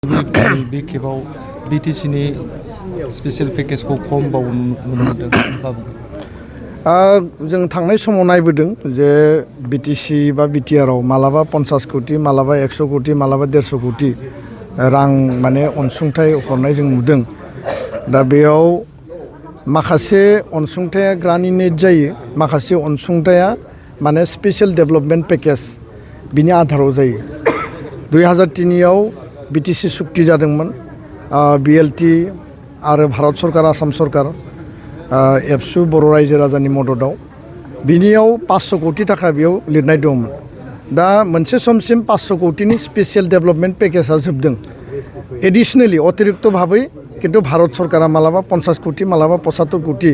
बे खेबाव BTC नि स्पेशल पेकेजखौ खम नुनो मोनदों। जों थांनाय समाव नायबोदों जे BTC बा BTR आव मालाबा 50 कोटी मालाबा 100 कोटी मालाबा 150 कोटी रां माने अनसुंथाइ हरनाय जों नुदों। दा बेयाव माखासे अनसुंथाया ग्रान्युलेट जायो, माखासे अनसुंथाया माने स्पेशल डेभलपमेन्ट पेकेज बिनि आधाराव जायो। 2003 आव BTC सुक्ति जादोंमोन, BLT आरो भारत सरकार आसाम सरकार एबसु बर' रायजो राजानि मददाव बिनियाव 500 कोटी थाखा बेयाव लिरनाय दंमोन। दा मोनसे समसिम 500 कोटीनि स्पेशल डेभलपमेन्ट पेकेजआ जोबदों। एडिशनेलि अतिरिक्त भाबै किन्तु भारत सरकारा मालाबा 50 कोटी मालाबा 75 कोटी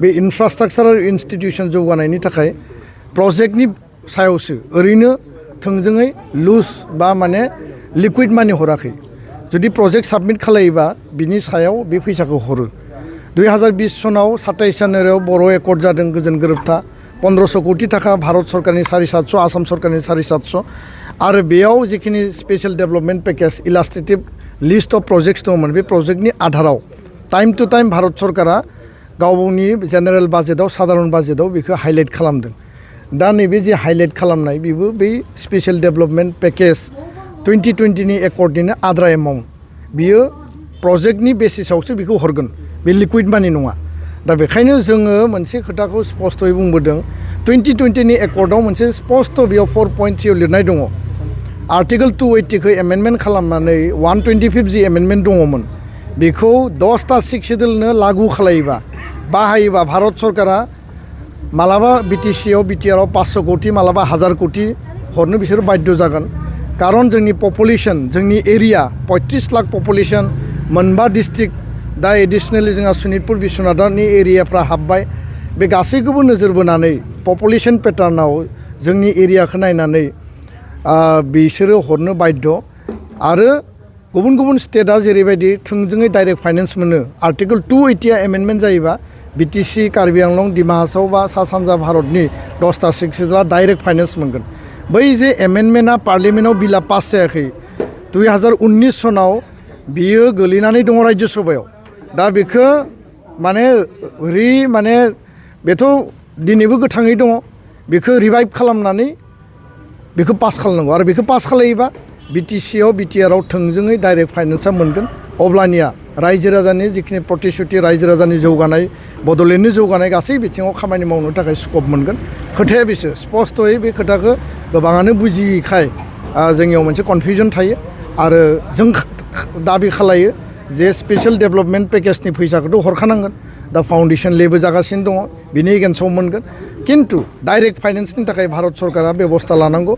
बे इनफ्रास्ट्राक्चार इन्स्टिट्यूशन जौगानायनि थाखाय प्रजेक्टनि सायावसो ओरैनो थोंजोङै लुज बा माने लिक्विड मानि हराखै। जुदि प्रजेक्ट साबमिट खालायोबा बिनि सायाव बे फैसाखौ हरो। 2020 सनाव 27 जानुवारियाव बर' एकर्ड जादों गोजोन गोरोबथा 1500 कोटी थाखा भारत सरकारनि 750 आसाम सरकारनि 750 आरो बेयाव जिखिनि special development package illustrative list of projects दंमोन बे प्रजेक्टनि आधाराव टाइम टु टाइम भारत सरकारा गावनि जेनेरेल बाजेटआव साधारन बाजेटआव बेखौ हाइलाइट खालामदों। दा नैबे जे हाइलाइट खालामनाय बेबो बै स्पेशल डेभलपमेन्ट पेकेज 2020 नि एकर्डनिनो आद्रा एमाउन्ट बियो प्रजेक्टनि बेसिसावसो बेखौ हरगोन, बे लिक्विड मानि नङा। दा बेखायनो जोङो मोनसे खोथाखौ स्पष्टयै बुंबोदों 2020 नि एकर्डआव मोनसे स्पष्ट बेयाव 4.3 आव लिरनाय दङ। आर्टिकल 280 खौ एमेन्डमेन्ट खालामनानै 125 जि एमेन्डमेन्ट दङमोन बेखौ 10टा सिक्सेडुलनो लागु खालायोबा बाहायोबा भारत सरकारा मालाबा BTC आव BTR आव 500 कोटी मालाबा 1000 कोटी हरनो बिसोर बाध्य जागोन। कारण जोंनि पपुलेशन जोंनि एरिया 35 लाख पपुलेशन मोनबा डिस्ट्रिक्ट दा एडिशनेलि जोंहा सनितपुर बिश्वनाथनि एरियाफ्रा हाबबाय। बे गासैखौबो नोजोर बोनानै पपुलेशन पेटार्नाव जोंनि एरियाखौ नायनानै बिसोरो हरनो बाध्य। आरो गुबुन गुबुन स्टेटआ जेरैबायदि थोंजोङै डाइरेक्ट फाइनेन्स मोनो, आर्टिकल 280 आ एमेन्डमेन्ट जायोबा BTC कार्बि आंलं दिमा हासाव बा सा सानजा भारतनि 10टा सिक्सेडुलआ डाइरेक्ट फाइनेन्स मोनगोन। बै जे एमेन्डमेन्टआ पार्लियामेन्टआव बिला पास जायाखै 2019 सनाव बियो गोलैनानै दङ राज्य सभायाव। दा बेखौ माने माने बेथ' दिनैबो गोथाङै दङ, बेखौ रिभाइभ खालामनानै बेखौ पास खालामनांगौ। आरो बेखौ पास खालायोबा BTC आव BTR आव थोंजोङै डाइरेक्ट फाइनेन्सआ मोनगोन। अब्लानिया रायजो राजानि जिखिनि प्रतिश्रुति रायजो राजानि जौगानाय बड'लेण्डनि जौगानाय गासै बिथिङाव खामानि मावनो थाखाय स्कप मोनगोन। खोथाया बेसो स्पष्टयै बे खोथाखौ गोबाङानो बुजियैखाय जोंनियाव मोनसे कनफिउजन थायो। आरो जों दाबि खालायो जे स्पेशल डेभलपमेन्ट पेकेजनि फैसाखौथ' हरखानांगोन। दा फाउन्डेसन लेबो जागासिनो दङ, बिनि एगेन्स्टआव मोनगोन। किन्तु डाइरेक्ट फाइनेन्सनि थाखाय भारत सरकारा बेबस्था लानांगौ।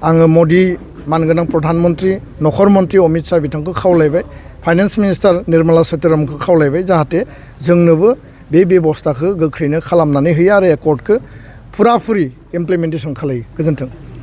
आङो मदि मानगोनां प्रधान मन्त्रि नखर मन्त्रि अमित शाह बिथांखौ खावलायबाय, फाइनेन्स मिनिस्टार निर्मला सीतारामनखौ खावलायबाय जाहाथे जोंनोबो बे बेबस्थाखौ गोख्रैनो खालामनानै होयो आरो एकर्डखौ फुराफुरि इमप्लिमेन्टेसन खालायो। गोजोन्थों।